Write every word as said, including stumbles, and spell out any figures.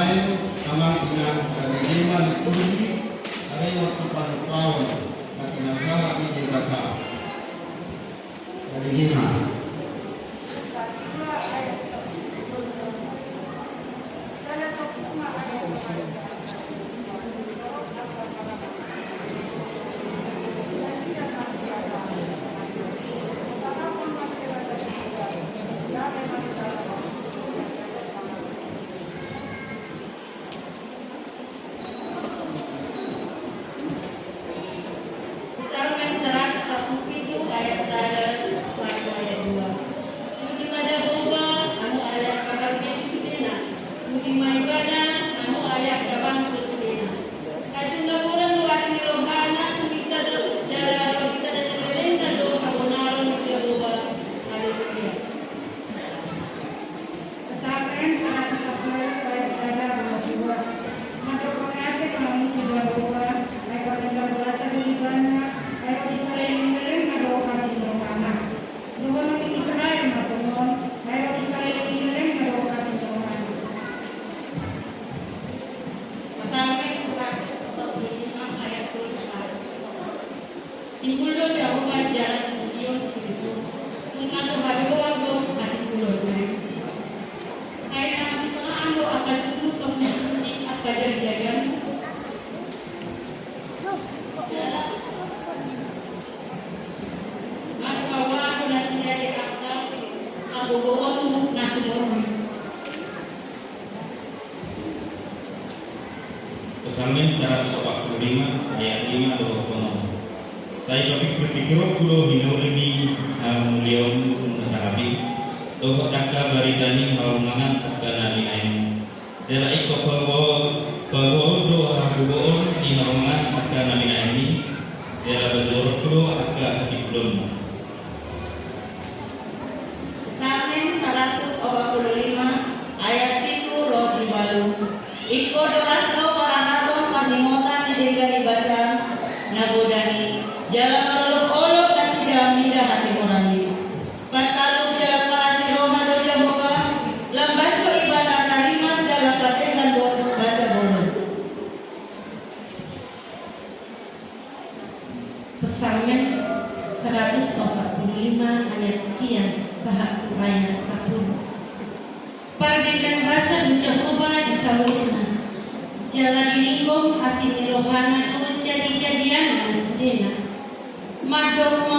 Amang inang, gabe jema ni pudi, are waktu panupaon, na pinasahat ni Debata. Gabe jema. Psalmen seratus empat puluh tujuh ayat sada sampai ayat dua. Puji ma Jahowa, hamu halak na marbegu sudena. Puji ma Ibana, hamu halak na bangso sudena. Hancit na godang ruas ni rohana, tumisa do jala ro di sada ni lelengna do habonaron ni Jahowa. Haleluya. Psalmen seratus empat belas ayat sada hingga dua. Mandok mauliate ma hamu tu Jahowa, ai padan na bolasa do Ibana, ai ro di saleleng ni lelengna do asi ni rohana. Dohonon ni Israel ma songon, ai ro di saleleng ni lelengna do asi ni rohana. Psalmen seratus empat puluh lima ayat dua. Timbul do Jahowa di dalan pujion tu Sion, nunga so hadoan do hasimbulonna i. Ai naeng sitongaan do angka susu pahundulhundul angka jagijagi. Marpaua do nasida di angka hagogoonmu na sumurung. Psalmen seratus empat puluh lima ayat lima dohot onom. Sai papikirpikirhon do hinauli ni hamuliaonmu tu muna sahali, dohot angka barita ni halumpang ni angka na binahenmu. Jala ingkon paboa-, paboaon do hagogoon ni halumpang ni angka na binahenmi, jala paboaon do angka hatimboronmu. Psalmen seratus empat puluh lima ayat pitu ro di ualu. Ingkon do las do pararaton parningotan ni denggan ni basa na godang i, jala marolopolop nasida mida hatigoran i. Pantalup jala parasi roha do Jahowa, lambas do Ibana tarimas jala pardenggan do basa bolon. Psalmen seratus empat puluh lima ayat sia sahat tu ayat sampulu. Pardenggan basa do Jahowa di saluhutna, jala dilingkong asi ni rohana do jagijagi sudena. Mandok